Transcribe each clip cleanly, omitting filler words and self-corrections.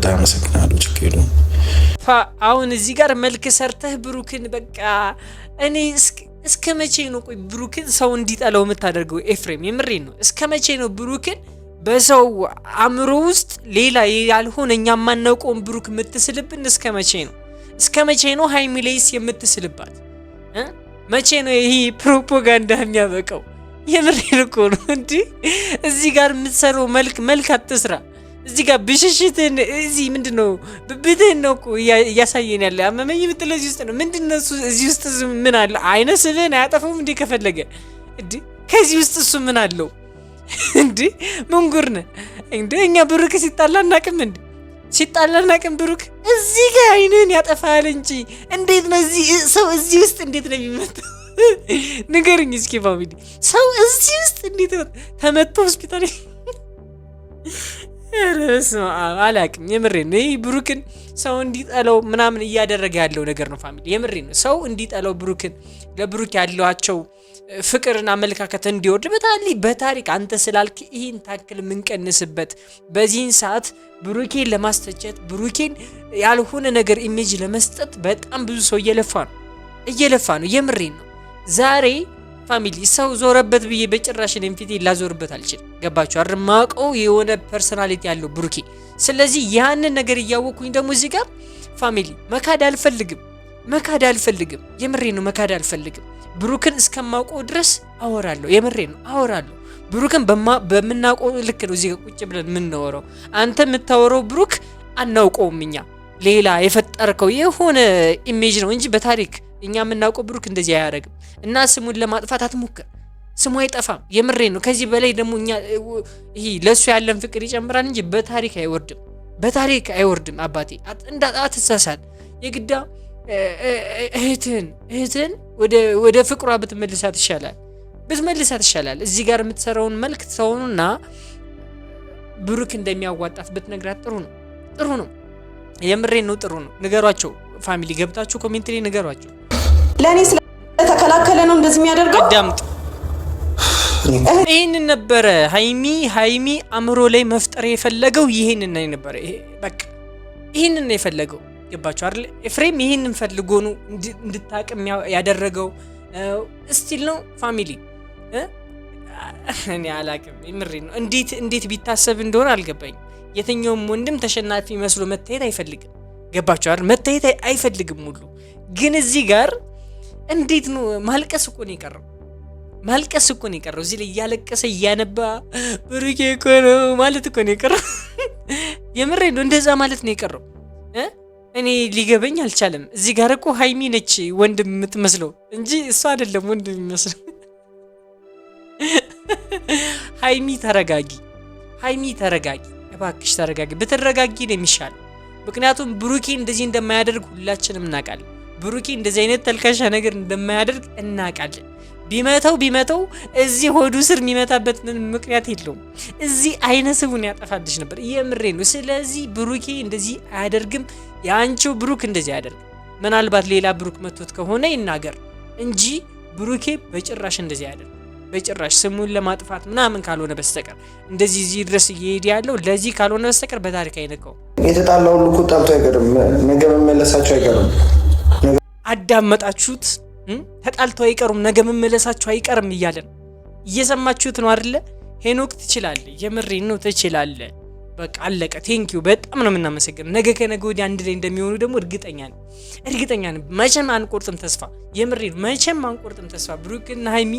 በጣም አመሰግናለሁ። ችግር የለውም። አሁን እዚህ ጋር መልክ ሰርተህ ብሩክን በቃ እኔ እስከ መቼ ነው ቆይ ብሩክን ሰው እንዲጠላው የምታደርገው? ኤፍሬም የምሬን ነው። እስከ መቼ ነው ብሩክን በሰው አእምሮ ውስጥ ሌላ ያልሆነ እኛ የማናውቀውን ብሩክ የምትስልብን? እስከ መቼ ነው? እስከ መቼ ነው ሀይሚ ላይስ የምትስልባት? መቼ ነው ይሄ ፕሮፓጋንዳ የሚያበቃው? የምሬን እኮ ነው። እንዲህ እዚህ ጋር የምትሰራው መልክ መልክ አትስራ። እዚህ ጋር ብሽሽትን እዚህ ምንድን ነው ብብትህን ነው እኮ እያሳየን ያለ። አመመኝ የምትለው እዚህ ውስጥ ነው። ምንድን ነው እዚህ ውስጥ ምን አለ? አይነ ስብህን አያጠፋውም እንዴ ከፈለገ? እንዴ ከዚህ ውስጥ እሱ ምን አለው እንዴ? ምን ጉር ነህ እንዴ? እኛ ብሩክ ሲጣላ እናቅም እንዴ? ሲጣላ እናቅም። ብሩክ እዚህ ጋር አይንህን ያጠፋል እንጂ እንዴት ነው እዚህ ሰው እዚህ ውስጥ እንዴት ነው የሚመጣው? ንገርኝ እስኪ family፣ ሰው እዚህ ውስጥ እንዴት ተመቶ ሆስፒታል? ኧረ በስመ አብ አላቅም። የምሬን ነው። ይህ ብሩክን ሰው እንዲጠላው ምናምን እያደረገ ያለው ነገር ነው family። የምሬን ነው። ሰው እንዲጠላው ብሩክን ለብሩክ ያሏቸው ፍቅርና አመለካከት እንዲወርድ በታሪክ አንተ ስላልክ ይህን ታክል የምንቀንስበት በዚህን ሰዓት ብሩኬን ለማስተቸት ብሩኬን ያልሆነ ነገር image ለመስጠት በጣም ብዙ ሰው እየለፋ ነው እየለፋ ነው። የምሬን ነው። ዛሬ family ሰው ዞረበት ብዬ በጭራሽ እኔም ፊቴ ላዞርበት አልችልም። ገባችሁ አይደል? ማውቀው የሆነ personality ያለው ብሩኬ። ስለዚህ ያንን ነገር እያወቅኩኝ ደግሞ እዚህ ጋር family መካድ አልፈልግም፣ መካድ አልፈልግም። የምሬ ነው፣ መካድ አልፈልግም። ብሩክን እስከማውቀው ድረስ አወራለሁ። የምሬ ነው፣ አወራለሁ። ብሩክን በምናውቀው ልክ ነው እዚህ ጋር ቁጭ ብለን የምናወራው። አንተ የምታወራው ብሩክ አናውቀውም እኛ፣ ሌላ የፈጠርከው የሆነ image ነው እንጂ በታሪክ እኛ የምናውቀው ብሩክ እንደዚህ አያደርግም። እና ስሙን ለማጥፋት አትሞክር። ስሙ አይጠፋም። የምሬ ነው። ከዚህ በላይ ደግሞ እኛ ይሄ ለእሱ ያለን ፍቅር ይጨምራል እንጂ በታሪክ አይወርድም። በታሪክ አይወርድም። አባቴ አትሳሳት። የግዳ እህትህን ወደ ፍቅሯ ብትመልሳት ይሻላል፣ ብትመልሳት ይሻላል። እዚህ ጋር የምትሰራውን መልክ ተውኑና ብሩክ እንደሚያዋጣት ብትነግራት ጥሩ ነው። ጥሩ ነው። የምሬን ነው። ጥሩ ነው። ንገሯቸው። Family ገብታችሁ comment ላይ ንገሯቸው። ለእኔ ስለተከላከለ ነው እንደዚህ የሚያደርገው። አዳምጥ። ይህንን ነበረ ሀይሚ አእምሮ ላይ መፍጠር የፈለገው ይህንን ነበረ። በቃ ይህንን ነው የፈለገው። ገባችሁ አይደል? ኤፍሬም ይህንን ፈልጎ ነው እንድታቅም ያደረገው። Still ነው family፣ እኔ አላቅም። የምሬ ነው። እንዴት ቢታሰብ እንደሆነ አልገባኝም። የትኛውም ወንድም ተሸናፊ መስሎ መታየት አይፈልግም። ገባችሁ አይደል? መታየት አይፈልግም ሁሉ። ግን እዚህ ጋር እንዴት ነው ማልቀስ እኮ ነው የቀረው። ማልቀስ እኮ ነው የቀረው። እዚህ ላይ እያለቀሰ እያነባ ብሩኬ እኮ ነው ማለት እኮ ነው የቀረው። የምሬ ነው። እንደዛ ማለት ነው የቀረው። እኔ ሊገበኝ አልቻለም። እዚህ ጋር እኮ ሀይሚ ነች ወንድም የምትመስለው እንጂ እሱ አይደለም ወንድም የሚመስለው። ሀይሚ ተረጋጊ፣ ሀይሚ ተረጋጊ፣ እባክሽ ተረጋጊ። ብትረጋጊ ነው የሚሻለው። ምክንያቱም ብሩኬ እንደዚህ እንደማያደርግ ሁላችንም እናውቃለን። ብሩኬ እንደዚህ አይነት ተልካሻ ነገር እንደማያደርግ እናውቃለን። ቢመተው እዚህ ሆዱ ስር የሚመታበት ምንም ምክንያት የለውም። እዚህ አይነ ስቡን ያጠፋልሽ ነበር። የምሬ ነው። ስለዚህ ብሩኬ እንደዚህ አያደርግም። የአንቺው ብሩክ እንደዚህ አያደርግም። ምናልባት ሌላ ብሩክ መቶት ከሆነ ይናገር እንጂ ብሩኬ በጭራሽ እንደዚህ አያደርግም። በጭራሽ ስሙን ለማጥፋት ምናምን ካልሆነ በስተቀር እንደዚህ እዚህ ድረስ እየሄደ ያለው ለዚህ ካልሆነ በስተቀር በታሪክ አይነካውም። የተጣላ ሁሉ እኮ ጣልቶ አይቀርም። ነገ መመለሳቸው አይቀርም። አዳመጣችሁት? ተጣልተው አይቀሩም፣ ነገ መመለሳቸው አይቀርም እያለ ነው። እየሰማችሁት ነው አይደለ? ሄኖክ ትችላለህ፣ የምሬን ነው ትችላለህ። በቃ አለቀ። Thank you፣ በጣም ነው የምናመሰግነው። ነገ ከነገ ወዲያ አንድ ላይ እንደሚሆኑ ደግሞ እርግጠኛ ነኝ፣ እርግጠኛ ነኝ። መቼም አንቆርጥም ተስፋ፣ የምሬን መቼም አንቆርጥም ተስፋ። ብሩክና ሀይሚ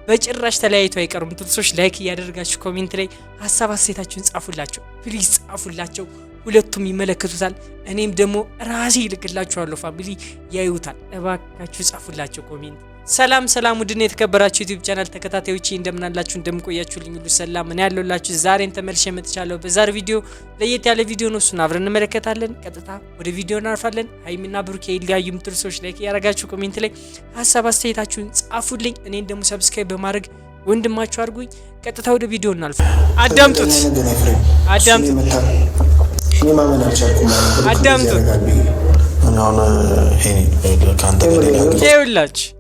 በጭራሽ ተለያይቶ አይቀሩም። ትልሶች like እያደረጋችሁ comment ላይ ሀሳብ አስተያየታችሁን ጻፉላቸው፣ please ጻፉላቸው። ሁለቱም ይመለከቱታል። እኔም ደግሞ ራሴ ይልክላችኋለሁ፣ family ያዩታል። እባካችሁ ጻፉላቸው comment። ሰላም ሰላም፣ ውድና የተከበራችሁ YouTube channel ተከታታዮቼ እንደምናላችሁ እንደምቆያችሁልኝ ሁሉ ሰላም እኔ ያለሁላችሁ ዛሬን ተመልሼ መጥቻለሁ። በዛሬ ቪዲዮ ለየት ያለ ቪዲዮ ነው፣ እሱን አብረን እንመለከታለን። ቀጥታ ወደ ቪዲዮ እናልፋለን። ሀይሚና ብሩኬ ይለያዩ የምትሉ ሰዎች like እያደረጋችሁ comment ላይ ሀሳብ አስተያየታችሁን ጻፉልኝ። እኔን ደግሞ subscribe በማድረግ ወንድማችሁ አድርጉኝ። ቀጥታ ወደ ቪዲዮ እናልፋለን። አዳምጡት፣ አዳምጡት፣ እኔ ማመን አልቻልኩም። አዳምጡት። ይኸውላችሁ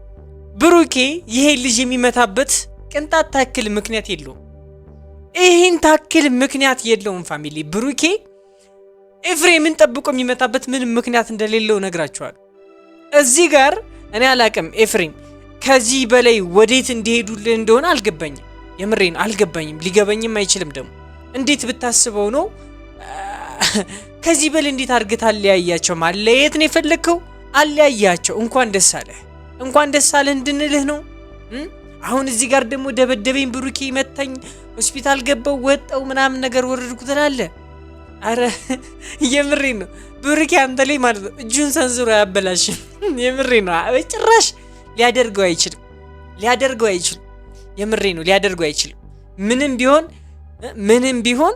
ብሩኬ ይሄ ልጅ የሚመታበት ቅንጣት ታክል ምክንያት የለውም። ይህን ታክል ምክንያት የለውም። Family ብሩኬ ኤፍሬምን ጠብቆ የሚመታበት ምንም ምክንያት እንደሌለው ነግራቸዋል። እዚህ ጋር እኔ አላቅም ኤፍሬም ከዚህ በላይ ወዴት እንዲሄዱልህ እንደሆነ አልገባኝም። የምሬን አልገባኝም፣ ሊገባኝም አይችልም። ደግሞ እንዴት ብታስበው ነው ከዚህ በላይ እንዴት አድርገህ ታለያያቸው? ማለየት ነው የፈለግከው? አለያያቸው። እንኳን ደስ አለህ፣ እንኳን ደስ አለህ እንድንልህ ነው። አሁን እዚህ ጋር ደግሞ ደበደበኝ፣ ብሩኬ መታኝ፣ ሆስፒታል ገባው፣ ወጣው፣ ምናምን ነገር ወረድኩ ትላለህ። አረ የምሬ ነው ብሩኬ አንተ ላይ ማለት ነው እጁን ሰንዝሮ አያበላሽም። የምሬ ነው በጭራሽ ሊያደርገው አይችልም፣ ሊያደርገው አይችልም። የምሬ ነው ሊያደርገው አይችልም። ምንም ቢሆን ምንም ቢሆን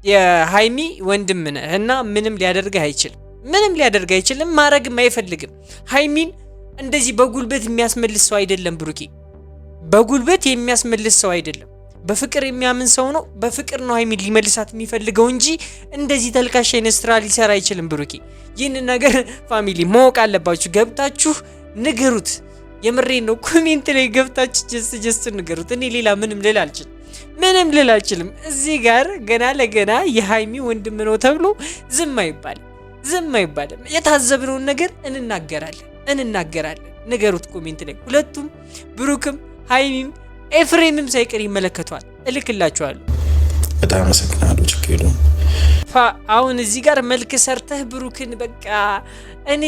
የሀይሚ ወንድም ነህ እና ምንም ሊያደርግህ አይችልም። ምንም ሊያደርግ አይችልም። ማድረግም አይፈልግም። ሀይሚን እንደዚህ በጉልበት የሚያስመልስ ሰው አይደለም ብሩኬ፣ በጉልበት የሚያስመልስ ሰው አይደለም። በፍቅር የሚያምን ሰው ነው። በፍቅር ነው ሀይሚን ሊመልሳት የሚፈልገው እንጂ እንደዚህ ተልካሽ አይነት ስራ ሊሰራ አይችልም ብሩኬ። ይህንን ነገር family ማወቅ አለባችሁ። ገብታችሁ ንገሩት። የምሬን ነው። comment ላይ ገብታችሁ just just ንገሩት። እኔ ሌላ ምንም ልል አልችልም። ምንም ልል አልችልም። እዚህ ጋር ገና ለገና የሀይሚ ወንድም ነው ተብሎ ዝም አይባልም፣ ዝም አይባልም። የታዘብነውን ነገር እንናገራለን እንናገራለን። ንገሩት comment ላይ ሁለቱም፣ ብሩክም ሀይሚም ኤፍሬምም ሳይቀር ይመለከቷል። እልክላችኋለሁ። በጣም አመሰግናለሁ። ችግር የለውም። አሁን እዚህ ጋር መልክ ሰርተህ ብሩክን በቃ እኔ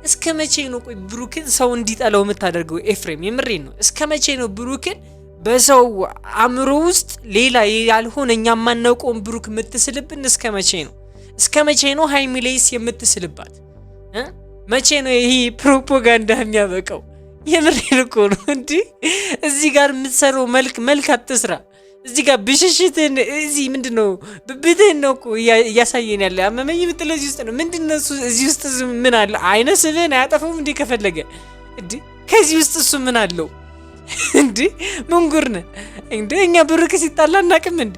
እስከ መቼ ነው ቆይ ብሩክን ሰው እንዲጠላው የምታደርገው? ኤፍሬም የምሬን ነው። እስከ መቼ ነው ብሩክን በሰው አእምሮ ውስጥ ሌላ ያልሆነ እኛ የማናውቀውን ብሩክ የምትስልብን? እስከ መቼ ነው? እስከ መቼ ነው ሀይሚ ላይስ የምትስልባት? መቼ ነው ይሄ ፕሮፓጋንዳ የሚያበቃው? የምሬን እኮ ነው። እንዲህ እዚህ ጋር የምትሰራው መልክ መልክ አትስራ። እዚህ ጋር ብሽሽትን እዚህ ምንድን ነው ብብትህን ነው እኮ እያሳየን ያለ። አመመኝ የምትለው እዚህ ውስጥ ነው። ምንድን ነው እሱ እዚህ ውስጥ ምን አለ? አይነ ስብህን አያጠፋውም እንዴ ከፈለገ? እንዴ ከዚህ ውስጥ እሱ ምን አለው እንዴ? ምን ጉር ነህ እንዴ? እኛ ብሩክ ሲጣላ እናቅም እንዴ?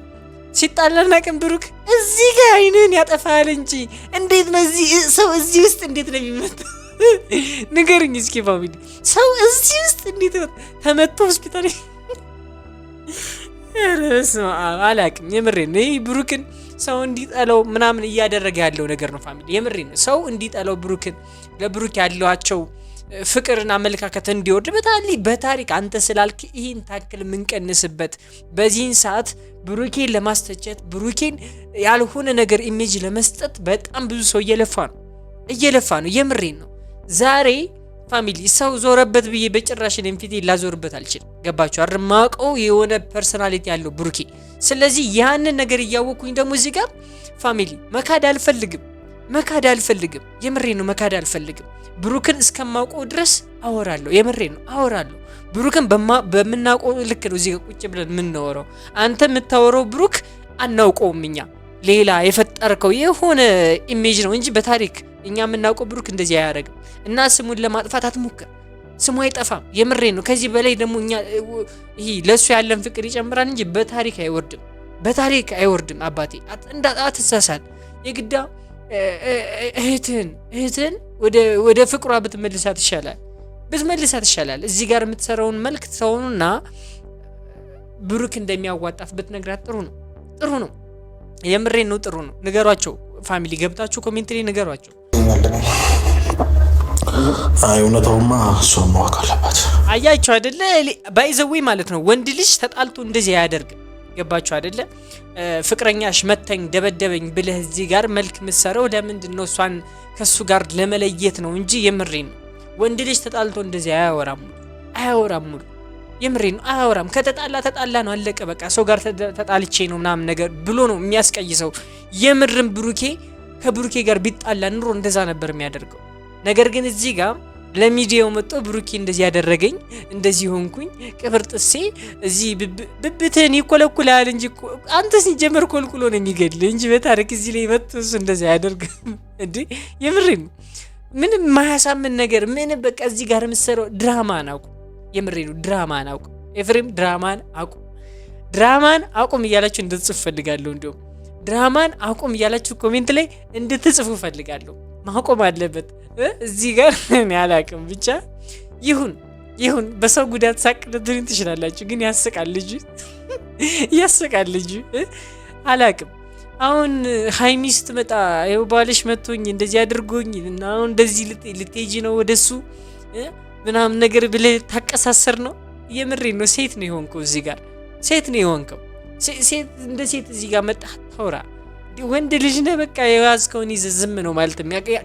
ሲጣላ እናቅም። ብሩክ እዚህ ጋር አይንህን ያጠፋል እንጂ እንዴት ነው እዚህ ሰው እዚህ ውስጥ እንዴት ነው የሚመጣው? ንገርኝ እስኪ family፣ ሰው እዚህ ውስጥ እንዴት ተመቶ ሆስፒታል? ኧረ በስመ አብ አላቅም። የምሬን ነው። ይህ ብሩክን ሰው እንዲጠላው ምናምን እያደረገ ያለው ነገር ነው family። የምሬን ነው። ሰው እንዲጠላው ብሩክን ለብሩክ ያላቸው ፍቅርና አመለካከት እንዲወርድ በታሪክ አንተ ስላልክ ይህን ታክል የምንቀንስበት በዚህን ሰዓት ብሩኬን ለማስተቸት ብሩኬን ያልሆነ ነገር image ለመስጠት በጣም ብዙ ሰው እየለፋ ነው እየለፋ ነው። የምሬን ነው። ዛሬ family ሰው ዞረበት ብዬ በጭራሽ እኔም ፊቴ ላዞርበት አልችልም። ገባችሁ አይደል? ማውቀው የሆነ personality ያለው ብሩኬ። ስለዚህ ያንን ነገር እያወኩኝ ደግሞ እዚህ ጋር family መካድ አልፈልግም፣ መካድ አልፈልግም። የምሬ ነው፣ መካድ አልፈልግም። ብሩክን እስከማውቀው ድረስ አወራለሁ። የምሬ ነው፣ አወራለሁ። ብሩክን በምናውቀው ልክ ነው እዚህ ጋር ቁጭ ብለን የምናወራው። አንተ የምታወራው ብሩክ አናውቀውም እኛ፣ ሌላ የፈጠርከው የሆነ image ነው እንጂ በታሪክ እኛ የምናውቀው ብሩክ እንደዚህ አያደርግም። እና ስሙን ለማጥፋት አትሞክር። ስሙ አይጠፋም። የምሬ ነው። ከዚህ በላይ ደግሞ እኛ ይሄ ለእሱ ያለን ፍቅር ይጨምራል እንጂ በታሪክ አይወርድም። በታሪክ አይወርድም። አባቴ አትሳሳት። የግዳ እህትህን ወደ ፍቅሯ ብትመልሳት ይሻላል፣ ብትመልሳት ይሻላል። እዚህ ጋር የምትሰራውን መልክ ሰውና ብሩክ እንደሚያዋጣት ብትነግራት ጥሩ ነው፣ ጥሩ ነው። የምሬን ነው፣ ጥሩ ነው። ንገሯቸው። family ገብታችሁ comment ላይ ንገሯቸው። አይ እውነታውማ እሷ ማወቅ አለባት። አያችሁ አይደለ? by the way ማለት ነው ወንድ ልጅ ተጣልቶ እንደዚህ አያደርግም። ገባችሁ አይደለ? ፍቅረኛሽ መታኝ ደበደበኝ ብለህ እዚህ ጋር መልክ ምሰረው ለምንድን ነው? እሷን ከሱ ጋር ለመለየት ነው እንጂ የምሬን ነው። ወንድ ልጅ ተጣልቶ እንደዚህ አያወራም፣ አያወራም ሙሉ የምሬን ነው፣ አያወራም። ከተጣላ ተጣላ ነው፣ አለቀ በቃ። ሰው ጋር ተጣልቼ ነው ምናምን ነገር ብሎ ነው የሚያስቀይሰው። የምርም ብሩኬ ከብሩኬ ጋር ቢጣላ ኑሮ እንደዛ ነበር የሚያደርገው። ነገር ግን እዚህ ጋር ለሚዲያው መጥቶ ብሩኬ እንደዚህ ያደረገኝ እንደዚህ ሆንኩኝ ቅብር ጥሴ እዚህ ብብትህን ይኮለኩላል እንጂ አንተ ሲጀመር ኮልኩሎ ነው የሚገድልህ እንጂ በታሪክ እዚህ ላይ መጥቶ እሱ እንደዚህ አያደርግም። እንዴ የምሬን ነው። ምንም ማያሳምን ነገር ምንም በቃ እዚህ ጋር የምትሰራው ድራማን አቁም። የምሬን ነው። ድራማን አቁም ኤፍሬም፣ ድራማን አቁም፣ ድራማን አቁም እያላችሁ እንድትጽፉ ፈልጋለሁ። እንዲሁም ድራማን አቁም እያላችሁ comment ላይ እንድትጽፉ ፈልጋለሁ። ማቆም አለበት እዚህ ጋር እኔ አላቅም። ብቻ ይሁን ይሁን። በሰው ጉዳት ሳቅ ልትሉኝ ትችላላችሁ፣ ግን ያስቃል ልጁ ያስቃል ልጁ። አላቅም አሁን ሀይሚ ስትመጣ ይኸው ባልሽ መቶኝ እንደዚህ አድርጎኝ እና አሁን እንደዚህ ልትሄጂ ነው ወደሱ ምናምን ነገር ብለህ ታቀሳሰር ነው። የምሬ ነው። ሴት ነው የሆንከው እዚህ ጋር፣ ሴት ነው የሆንከው። ሴት እንደ ሴት እዚህ ጋር መጣህ ታውራ። ወንድ ልጅ ነህ። በቃ የያዝከውን ይዘህ ዝም ነው ማለት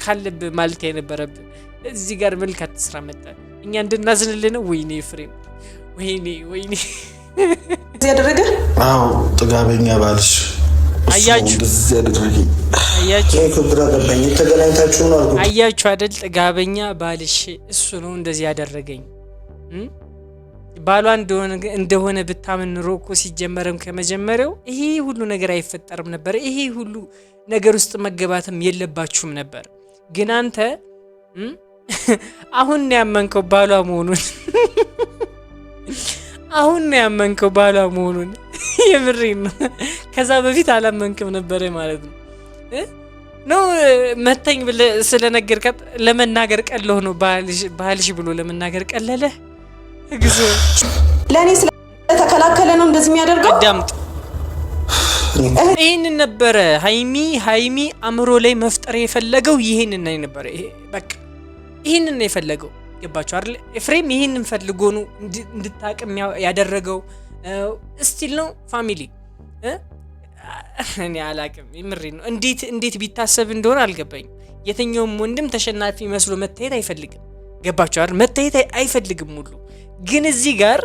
ካለብህ ማለት የነበረብህ። እዚህ ጋር መልክ አትስራ። መጣ እኛ እንድናዝንልህ ነው። ወይኔ ኤፍሬም፣ ወይኔ ወይኔ። ያደረገ አዎ፣ ጥጋበኛ ባልሽ። አያችሁ። አያችሁ፣ ግራ ገባኝ። ተገናኝታችሁ ነው አልኩት። አያችሁ አይደል? ጥጋበኛ ባልሽ እሱ ነው እንደዚህ ያደረገኝ። ባሏ እንደሆነ ብታምን ኑሮ እኮ ሲጀመርም ከመጀመሪያው ይሄ ሁሉ ነገር አይፈጠርም ነበር። ይሄ ሁሉ ነገር ውስጥ መገባትም የለባችሁም ነበር። ግን አንተ አሁን ነው ያመንከው ባሏ መሆኑን። አሁን ነው ያመንከው ባሏ መሆኑን። የምሬን ነው። ከዛ በፊት አላመንክም ነበረ ማለት ነው። No፣ መተኝ ብለህ ስለነገርካት ለመናገር ቀለህ ነው፣ ባልሽ ብሎ ለመናገር ቀለለ። እግዚኦ። ለእኔ ስለተከላከለ ነው እንደዚህ የሚያደርገው። አዳምጥ። ይህንን ነበረ ሀይሚ አእምሮ ላይ መፍጠር የፈለገው፣ ይህንን ነበረ። በቃ ይህንን ነው የፈለገው። ገባችሁ አይደል? ኤፍሬም ይህንን ፈልጎ ነው እንድታቅም ያደረገው። Still ነው family፣ እኔ አላቅም። የምሬ ነው። እንዴት ቢታሰብ እንደሆነ አልገባኝም። የትኛውም ወንድም ተሸናፊ መስሎ መታየት አይፈልግም። ገባችሁ አይደል? መታየት አይፈልግም ሁሉ። ግን እዚህ ጋር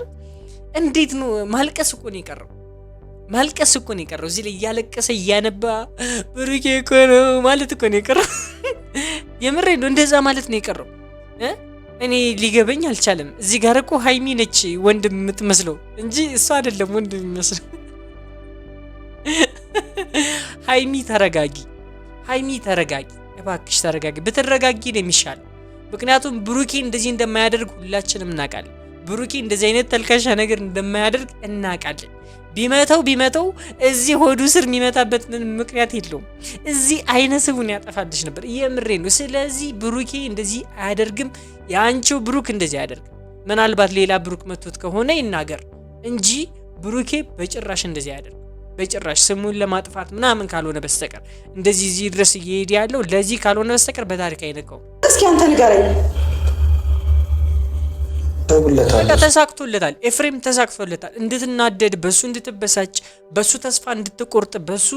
እንዴት ነው? ማልቀስ እኮ ነው የቀረው። ማልቀስ እኮ ነው የቀረው። እዚህ ላይ እያለቀሰ እያነባ ብሩኬ እኮ ነው ማለት እኮ ነው የቀረው። የምሬ ነው። እንደዛ ማለት ነው የቀረው። እኔ ሊገበኝ አልቻለም። እዚህ ጋር እኮ ሀይሚ ነች ወንድም የምትመስለው እንጂ እሷ አይደለም ወንድም የሚመስለው። ሀይሚ ተረጋጊ፣ ሀይሚ ተረጋጊ፣ እባክሽ ተረጋጊ። ብትረጋጊ ነው የሚሻለው። ምክንያቱም ብሩኬ እንደዚህ እንደማያደርግ ሁላችንም እናውቃለን። ብሩኬ እንደዚህ አይነት ተልካሻ ነገር እንደማያደርግ እናውቃለን። ቢመተው ቢመተው እዚህ ሆዱ ስር የሚመታበት ምንም ምክንያት የለውም። እዚህ አይነ ስቡን ያጠፋልሽ ነበር። የምሬ ነው። ስለዚህ ብሩኬ እንደዚህ አያደርግም። የአንቺው ብሩክ እንደዚህ አያደርግም። ምናልባት ሌላ ብሩክ መቶት ከሆነ ይናገር እንጂ ብሩኬ በጭራሽ እንደዚህ አያደርግም። በጭራሽ ስሙን ለማጥፋት ምናምን ካልሆነ በስተቀር፣ እንደዚህ እዚህ ድረስ እየሄደ ያለው ለዚህ ካልሆነ በስተቀር በታሪክ አይነካውም። እስኪ አንተ ንገረኝ። በቃ ተሳክቶለታል። ኤፍሬም ተሳክቶለታል። እንድትናደድ፣ በሱ እንድትበሳጭ፣ በሱ ተስፋ እንድትቆርጥ፣ በሱ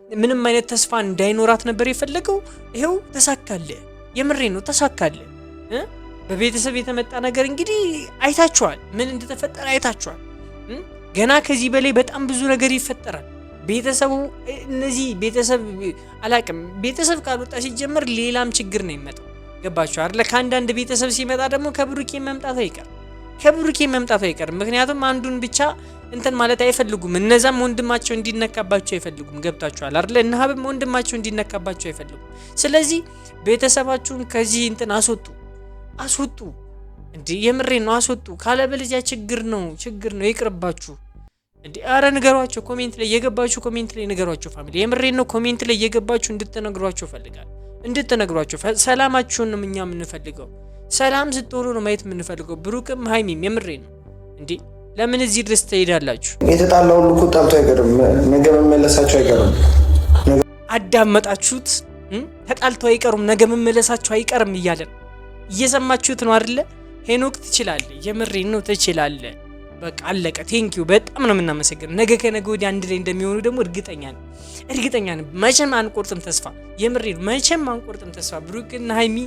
ምንም አይነት ተስፋ እንዳይኖራት ነበር የፈለገው። ይኸው ተሳካለ። የምሬ ነው፣ ተሳካለ። በቤተሰብ የተመጣ ነገር እንግዲህ አይታችኋል፣ ምን እንደተፈጠረ አይታችኋል። ገና ከዚህ በላይ በጣም ብዙ ነገር ይፈጠራል። ቤተሰቡ እነዚህ ቤተሰብ አላቅም። ቤተሰብ ካልወጣ ሲጀመር ሌላም ችግር ነው የሚመጣው። ገባችሁ አይደለ? ከአንዳንድ ቤተሰብ ሲመጣ ደግሞ ከብሩኬ መምጣቱ አይቀርም፣ ከብሩኬ መምጣቱ አይቀርም። ምክንያቱም አንዱን ብቻ እንትን ማለት አይፈልጉም። እነዛም ወንድማቸው እንዲነካባቸው አይፈልጉም። ገብታችኋል አይደለ? እነ ሀብም ወንድማቸው እንዲነካባቸው አይፈልጉም። ስለዚህ ቤተሰባችሁን ከዚህ እንትን አስወጡ፣ አስወጡ። እንዲህ የምሬ ነው፣ አስወጡ። ካለበለዚያ ችግር ነው፣ ችግር ነው። ይቅርባችሁ። እንዲ አረ ንገሯቸው። Comment ላይ የገባችሁ comment ላይ ንገሯቸው። Family፣ የምሬ ነው። Comment ላይ የገባችሁ እንድትነግሯቸው እፈልጋለሁ፣ እንድትነግሯቸው። ሰላማችሁን ነው እኛ የምንፈልገው። ሰላም ስትሆኑ ነው ማየት የምንፈልገው። ብሩክም ሀይሚም የምሬ ነው። እንዴ ለምን እዚህ ድረስ ትሄዳላችሁ? የተጣላ ሁሉ እኮ ጣልቶ አይቀርም። ነገ መመለሳቸው አይቀርም። አዳመጣችሁት? ተጣልተው አይቀሩም፣ ነገ መመለሳቸው አይቀርም እያለን እየሰማችሁት ነው አይደለ? ሄኖክ ትችላለህ፣ የምሬ ነው ትችላለህ። በቃ አለቀ። Thank you፣ በጣም ነው የምናመሰግነው። ነገ ከነገ ወዲያ አንድ ላይ እንደሚሆኑ ደግሞ እርግጠኛ ነኝ፣ እርግጠኛ ነኝ። መቼም አንቆርጥም ተስፋ፣ የምሬ ነው። መቼም አንቆርጥም ተስፋ። ብሩክና ሀይሚ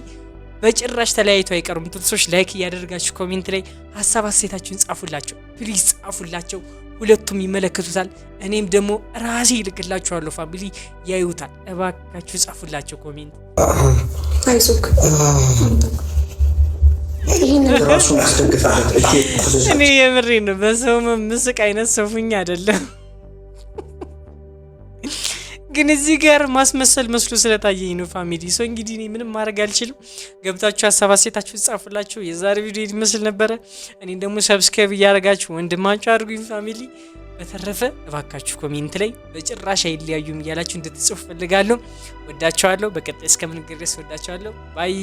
በጭራሽ ተለያይቶ አይቀሩም። ትልሶች like እያደረጋችሁ comment ላይ ሀሳብ አስተያየታችሁን ጻፉላቸው፣ please ጻፉላቸው። ሁለቱም ይመለከቱታል። እኔም ደግሞ ራሴ ይልክላችኋለሁ። Family ያዩታል። እባካችሁ ጻፉላቸው comment። አይዞህ። ራሱን አስደግፈበት። እኔ የምሬ ነው። በሰው ምስቅ አይነት ሰው አይደለም፣ ግን እዚህ ጋር ማስመሰል መስሎ ስለታየኝ ነው። Family፣ so እንግዲህ እኔ ምንም ማድረግ አልችልም። ገብታችሁ ሀሳብ አስተያየታችሁ ጻፉላችሁ። የዛሬ ቪዲዮ ይመስል ነበረ። እኔ ደግሞ subscribe እያደረጋችሁ ወንድማችሁ አድርጉኝ family። በተረፈ እባካችሁ comment ላይ በጭራሽ አይለያዩም እያላችሁ እንድትጽፉ ፈልጋለሁ። ወዳችኋለሁ። በቀጣይ እስከምንገናኝ ድረስ ወዳችኋለሁ። Bye.